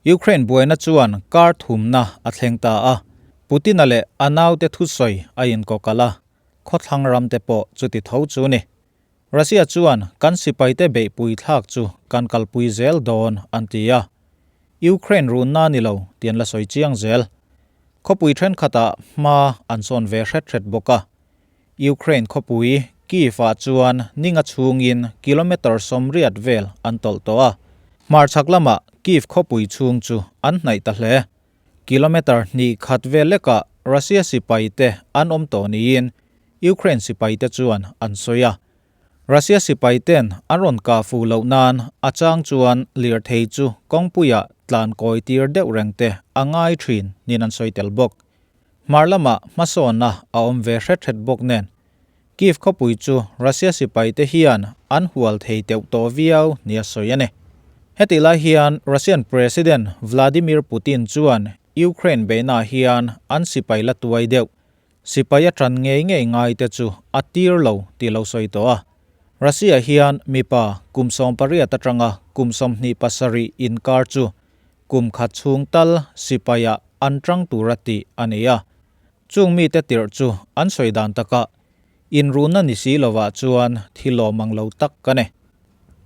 Ukraine buaina chuan kar thumna a thleng ta a, Putin-a leh a naute thusawi a inkawkalh a, khawthlang ramte pawh chuti tho chu ni. Russia chuan kan sipaite beihpui thlak chu kan kalpui zel dawn an ti a, Ukraine runna ni lo tih an la sawi chiang zel. Khawpui thenkhatah hma an sawn ve hret hret bawk a, Ukraine khawpui Kyiv-ah chuan ninga chhungin kilometre 80 vel an tawlh tawh a, hmarchhak lamah Kyiv khawpui chhung chu an hnaih ta hle. Kilometre hnih khat vel lekah Russia sipaite an awm tawh niin Ukraine sipaite chuan an sawi a. Russia sipaiten an rawn kah fuh loh nan a chang chuan lirthei chu kawngpuiah tlan kawi tir deuh reng te a ngai thin niin an sawi tel bawk. Hmar lamah hmasawnna a awm ve hret hret bawk nen, Kyiv khawpui chu Russia sipaite hian an hual thei teuh tawh viau nia sawi a ni. Hetih lai hian Russian President Vladimir Putin chuan Ukraine beihnaah hian an sipai la tuai deuh, sipai a tan ngei ngei ngaite chu a tir lo tih lo sawi tawh a. Russia hian mipa kum 18 atanga kum 27 inkar chu kum khat chhung tal sipaiah an tang tur a tih a ni a. Chung mite tirh chu an sawi dan takah inruna ni si lovah chuan thil lawm ang lo tak ka ni.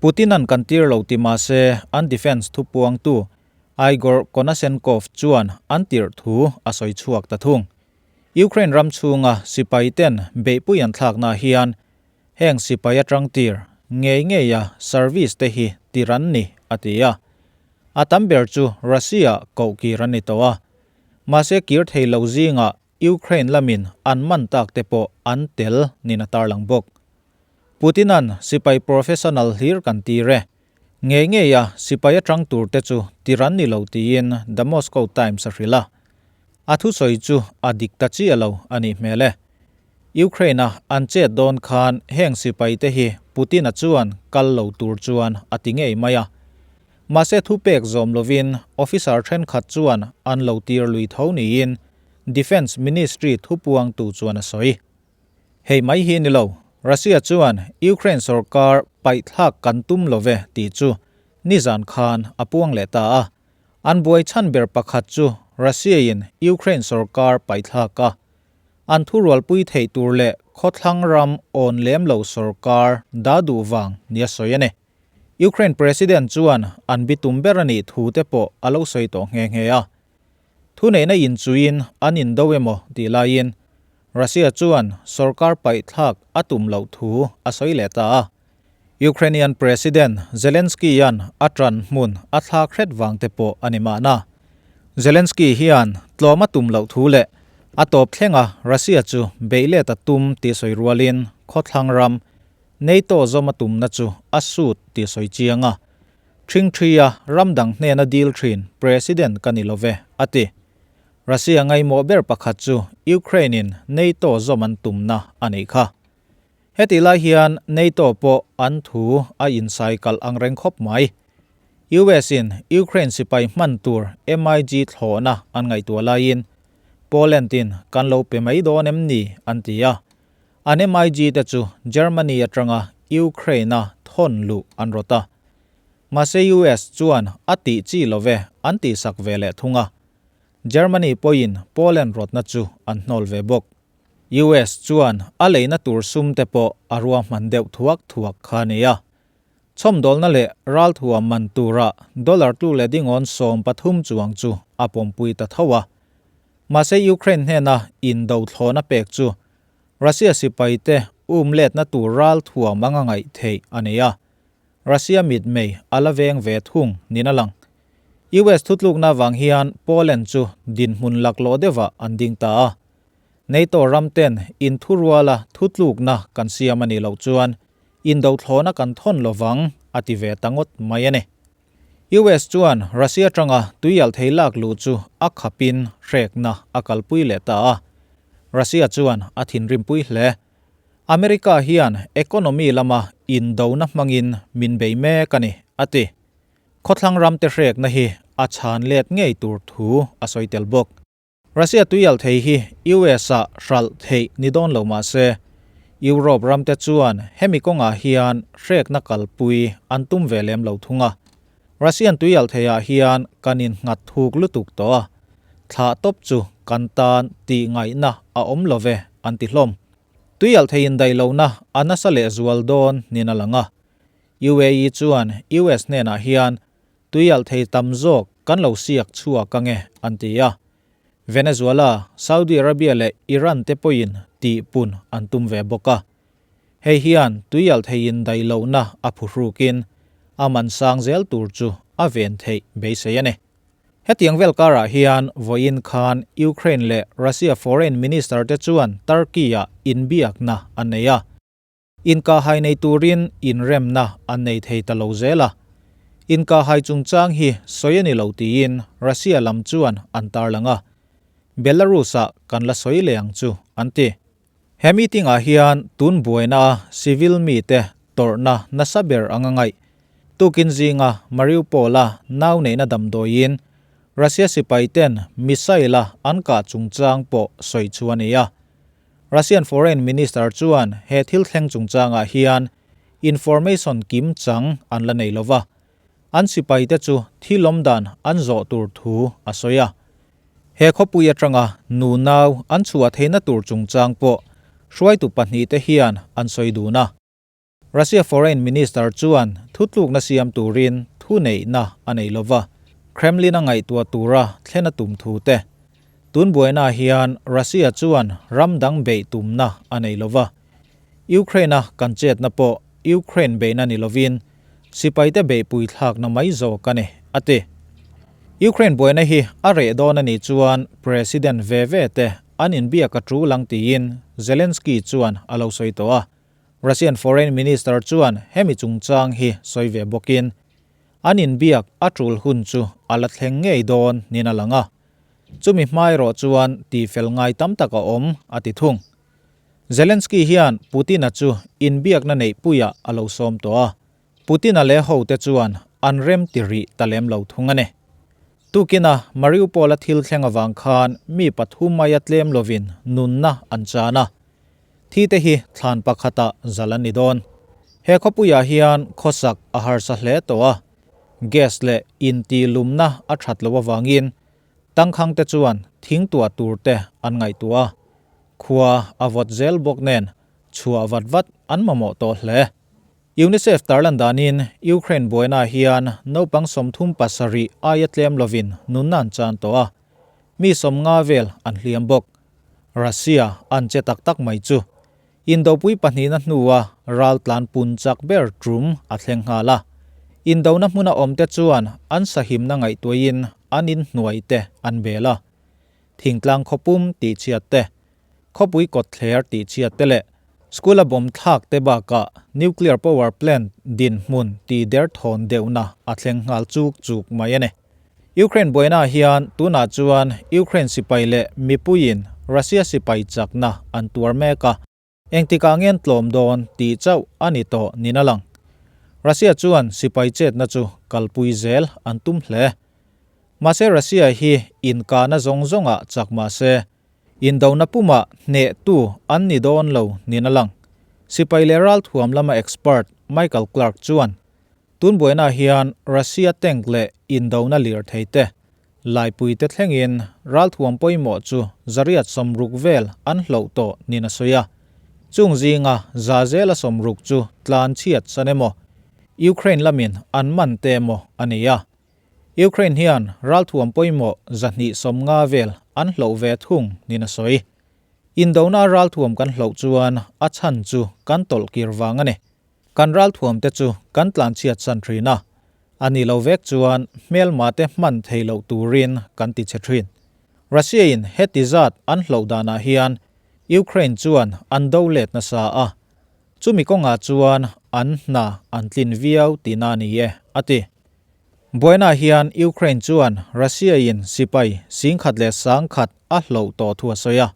Putin-a'n kan tir lo ti mah se an defence thupuangtu Igor Konashenkov chuan an tirh thu a sawi chhuak ta thung. Ukraine ram chhunga sipaiten beihpui an thlaknaah hian Heng sipai atang tir ngei ngeia service te hi tir an ni, a ti a. A tam ber chu Russia koh kir an ni tawh a. Mahse kir thei lo zingah Ukraine lamin an man tak te pawh an tel nin a tarlang bawk. Putin-a'n sipai professional hlir kan tir e. Ngei ngeia sipai atang tur te chu tir an ni lo tiin The Moscow Times a hrilh a. A thusawi chu a dik ta chiah lo a nih hmel e. Ukraine-a an chet dawn khan heng sipaite hi Putin-a chuan kal lo tur chuan a ti ngei mai a. Mahse thupek zawm lovin officer thenkhat chuan an lo tir lui tho niin Defence Ministry thupuangtu chuan a sawi. Hei mai hi ni lo, Russia chuan Ukraine sorkar paihthlak kan tum lo ve tih chu nizan khan a puang leh ta a. An buai chhan ber pakhat chu Russia-in Ukraine sorkar paihthlak a An thurualpui theih tur leh khawthlang ram awn lem lo sorkar dah duh vang nia sawi a ni. Ukraine President chuan an bitum ber a nih thu te pawh a lo sawi tawh nghe nghe a. Thuneihna inchuiin an indo emaw tih laiin Russia chuan sorkar paihthlak a tum loh thu a sawi leh ta a. Ukrainian President Zelensky-a'n a ṭan hmun a thlak hret vang te pawh a ni mahna. Zelensky hian tlawm a tum loh thu leh a tawp thlenga Russia chu beih let a tum tih sawi rualin khawthlang ram NATO zawm a tumna chu a sut tih sawi chiang a. Ṭhingṭhia ram dang hnena deal ṭhin President ka ni lo ve, a ti. Russia ngaihmawh ber pakhat chu Ukraine-in NATO zawm an tumna a nih kha. Hetih lai hian NATO pawh an thu a insai kalh ang reng khawp mai. US in Ukraine sipai hman tur MiG thlawhna an ngaihtuah laiin Poland in kan lo pe mai dawn em ni an ti a. An MiG te chu Germany atanga Ukraine a thawn luh an rawt a. Mahse US chuan a tih chi love an tihsak ve leh thung a. Germany pawhin Poland rawtna chu an hnawl ve bawk. US chuan a leina tur sum te pawh a ruahman deuh thuak thuak kha a ni a. Chhawmdawlna leh ralthuam man tura dollar tlu leh dingawn 13 chuang chu a pawmpui ta tho a. Mahse Ukraine hnena indo thlawna pek chu Russia sipaite um letna tur ralthuam anga ngaih theih a ni a. Russia mitmei a la veng ve thung niin a lang. US thutlukna vang hian Poland chu dinhmun laklawh deuhah an ding ta a. NATO ram ten inthuruala thutlukna kan siam a nih loh chuan indothlawna kan thawn lovang a ti ve ta ngawt mai a ni. US chuan Russia atanga tuialh thei lak luh chu a khapin hrekna a kalpui leh ta a. Russia chuan a thinrimpui hle. America hian economy lama indona hmangin min bei mek a ni, a ti. Khawthlang ramte hrekna hi a chhan let ngei tur thu a sawi tel bawk. Russia tuialh thei hi US ah hralh theih ni dawn lo mah se, Europe ramte chuan hemi kawngah hian hrekna kalpui an tum ve lem lo thung a. Russian tuialhthei ah hian kan innghat thuk lutuk tawh a, thlah tawp chu kan tan tih ngaihna a awm lo ve an ti hlawm. Tuialhthei indaih lohna a nasa lehzual dawn nin a lang a. UAE chuan US hnenah hian tuialhthei tam zawk kan lo siak chhuak ange an ti a. Venezuela, Saudi Arabia leh Iran te pawhin tihpun an tum ve bawk a. Hei hian tuialhthei indaih lohna a phuhrukin a man sang zel tur chu a ven theih beisei a ni. Hetiang vel karah hian vawiin khan Ukraine leh Russia Foreign Minister te chuan Turkey-ah inbiakna an nei a. Inkahhai nei turin inremna an nei thei ta lo zel a. Inkahhai chungchang hi sawi a ni lo tiin Russia lam chuan an tarlang a. Belarus-ah kan la sawi leh ang chu an ti. He meeting ah hian tun buaina a civil mite tawrhna nasa ber anga ngaih. Tukin zinga Mariupol a nau neihna damdawiin Russia sipai ten missile a an kah chungchang pawh sawi chu a ni a. Russian Foreign Minister chuan he thil thleng chungchangah hian information kim chang an la nei lova, an sipai te chu thil awmdan an zawh tur thu a sawi a. He khawpui atanga nu nau an chhuah theihna tur chungchang pawh hruaitu pahnihte hian an sawi dun a. Russia Foreign Minister chuan thutlukna siam turin thuneihna a nei lova, Kremlin a ngaihtuah tura thlen a tum thu te. Tun buainaah hian Russia chuan ram dang beih tumna a nei lova. Ukraine-a kan chetna pawh Ukraine beihna ni lovin sipaite beihpui thlakna mai zawk a ni, a ti. Ukraine buaina hi a reh dawn a nih chuan President ve ve te an inbiak a tul ang tiin Zelensky chuan a lo sawi tawh a. Russian Foreign Minister chuan hemi chungchang hi sawi ve bawkin an inbiak a tul hun chu a la thleng ngei dawn niin a lang a. Chumi hma erawh chuan tihfel ngai tam tak a awm, a ti thung. Zelensky hian Putin-a chu inbiakna neihpuiah a lo sawm tawh a, Putin-a leh hote chuan an rem ti rih ta lem lo thung a ni. Tukina Mariupol-a thil thleng avang khan mi pathum maia tlem lovin nunna an chan a, thite hi thlan pakhatah zal an ni dawn. He khawpuiah hian khawsak a harsa hle tawh a, gas leh intih lumna a that loh avangin Tangkhangte chuan thing tuah tur te an ngaihtuah a, khua a vawt zel bawk nen chhuah vat vat an mamawh tawh hle. UNICEF tarlan danin Ukraine buainaah hian naupang 37 aia tlem lovin nunna an chan tawh a, mi 50 vel an hliam bawk. Russia an che tak tak mai chu Indopui pahnihna hnua raltlan pun chak ber tum a thleng nghal a. Indona hmuna awmte chuan an sahimna ngaihtuahin an inhnuai te an bel a. Thingtlang khawpum tihchhiat te, khawpui kawtthler tihchhiat te leh school a bomb thlak te bakah nuclear power plant dinhmun tih derthawn deuhna a thleng nghal chuk chuk mai a ni. Ukraine buainaah hian tunah chuan Ukraine sipai leh mipuiin Russia sipai chakna an tuar mek a, engtikah ngen tlawm dawn tih chauh a ni tawh niin a lang. Russia chuan sipai chetna chu kalpui zel an tum hle. Mahse Russia hi inkahna zawng zawngah chak mah se, indona pumah hnehtu an ni dawn lo niin a lang. Sipai leh ralthuam lama expert Michael Clarke chuan Tun buainaah hian Russia tank leh indona lirthei te, laipuite thlengin ralthuam pawimawh chu 160 vel an hloh tawh niin a sawi a. Chung zinga za zela 60 chu tlan chhiat san emaw, Ukraine lamin an man te emaw a ni a. Ukraine hian ralthuam pawimawh 250 vel an hloh ve thung niin a sawi. Indona ralthuam kan hloh chuan a chhan chu kan tawlh kir vang a ni. Kan ralthuam te chu kan tlanchhiat san thin a, a ni lo vek chuan hmelma te hman thei loh turin kan ti che thin. Russia in heti zat an hloh danah hian Ukraine chuan an do let nasa a, chumi kawngah chuan an hna an tlin viau tihna a ni e, a ti. Buainaah hian Ukraine chuan Russia in sipai 10,100 a hloh tawh thu a sawi a,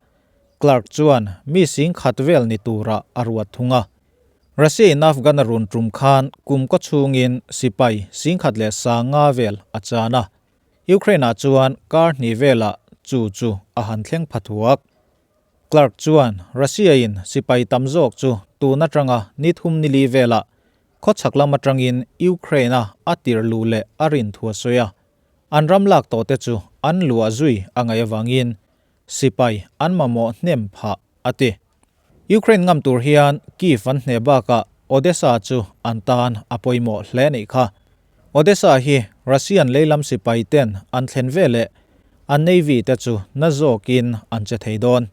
Clark chuan mi 10,000 vel ni turah a ruat thung a. Russia in Afghan a run tum khan kum kaw chhungin sipai 10,500 vel a chan a, Ukraine ah chuan kar hnih velah chu chu a han thleng pha thuak. Clark chuan Russia in sipai tam zawk chu tun atanga ni thum ni li velah. Khawchhak lam atangin Ukraine-a a tir luh leh a rin thu a sawi a. An ram lak tawhte chu an luah zui a ngaih avangin sipai an mamawh hnem phah a ti. Ukraine ngam tur hian Kyiv an hneh bakah Odesa chu an tan a pawimawh hle a nih kha. Odesa hi Russian leilam sipai ten an thlen veleh an Navy te chu na zawkin an che thei dawn.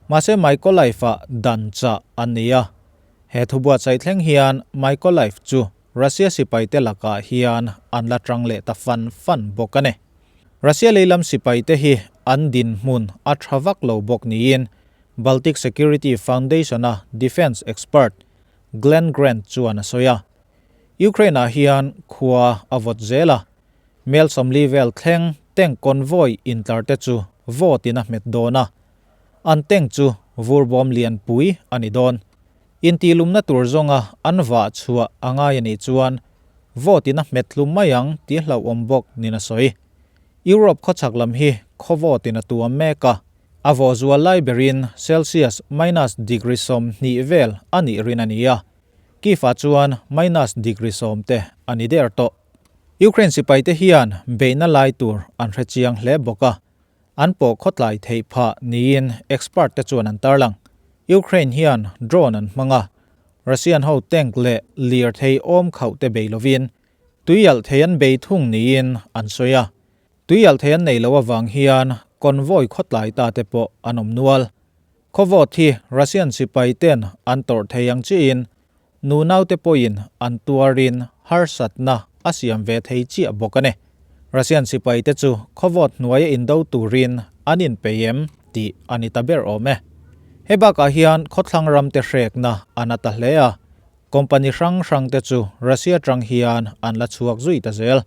Mahse Mykolaiv-ah dan chah an ni a. He thubuatsaih thleng hian Mykolaiv chu Russia sipai te lakah hian an la tang leh ta fan fan bawk a ni. Russia leilam sipai te hi an dinhmun a tha vak lo bawk niin Baltic Security Foundation-a defence expert Glenn Grant chuan a sawi a. Ukraine-ah hian khua a vawt zel a, mel 40 vel thleng tank convoy intlar te chu vote-in a hmet dawn a, an tank chu vurbawm lianpui a ni dawn. Intihlumna tur zawnga an vah chhuah a ngai a nih chuan vote-in a hmet hlum mai ang tih hlauhawm bawk niin a sawi. Europe khawchhak lam hi khaw vote-in a tuam mek a. A vawh zual lai berin Celsius minus degree 20 vel a nih rin a ni a, Kyiv-ah chuan minus degree 10 te a ni der tawh. Ukraine sipaite hian beihna lai tur an hre chiang hle bawk a, an pawh khawtlai theih phah niin expert te chuan an tarlang. Ukraine hian drone an hmang a, Russian ho tank leh lirthei awm khauh te bei lovin tuialh thei an bei thung niin an sawi a. Tuialh thei an nei loh avang hian convoy khawtlai ta te pawh an awm nual. Khawvawt hi Russian sipai ten an tawrh thei ang chiin nunau te pawhin an tuarin harsatna a siam ve thei chiah bawk a ni. Russian sipai te chu khawvawt hnuaia indo turin an inpei em tih a ni ta ber awm e. Hei bakah hian khawthlang ram te hrekna a na ta hle a, company hrang hrang te chu Russia tang hian an la chhuak zui ta zel.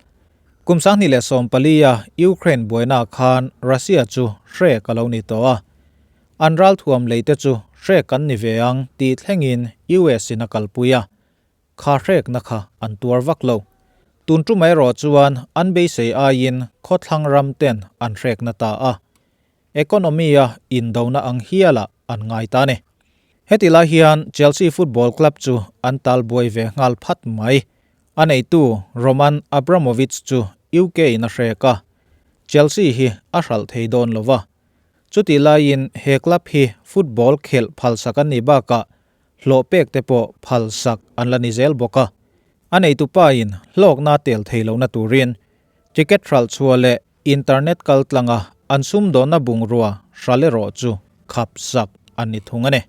Kum 2014 a Ukraine buaina khan Russia chu hrek a lo ni tawh a. An ralthuam lei te chu hrek an ni ve ang tih thlengin US in a kalpui a. Kha hrekna kha an tuar vak lo. Tun tum erawh chuan an beisei aiin khawthlang ram ten an hrekna ta a. Economy a indona ang hialah an ngai ta a ni. Heti lai hian Chelsea Football Club chu an talbuai ve nghal phat mai. A neitu Roman Abramovich chu UK in a hrek a, Chelsea hi a hralh thei dawn lo va. Chutih laiin he club hi football khelh phalsak an nih bakah hlawh pek te pawh phalsak an la ni zel bawk a. A neitu pa in hlawkna tel thei lohna turin ticket hralh chhuah leh internet kal tlanga an sumdawnna bungrua hralh erawh chu khapsak an ni thung a ni.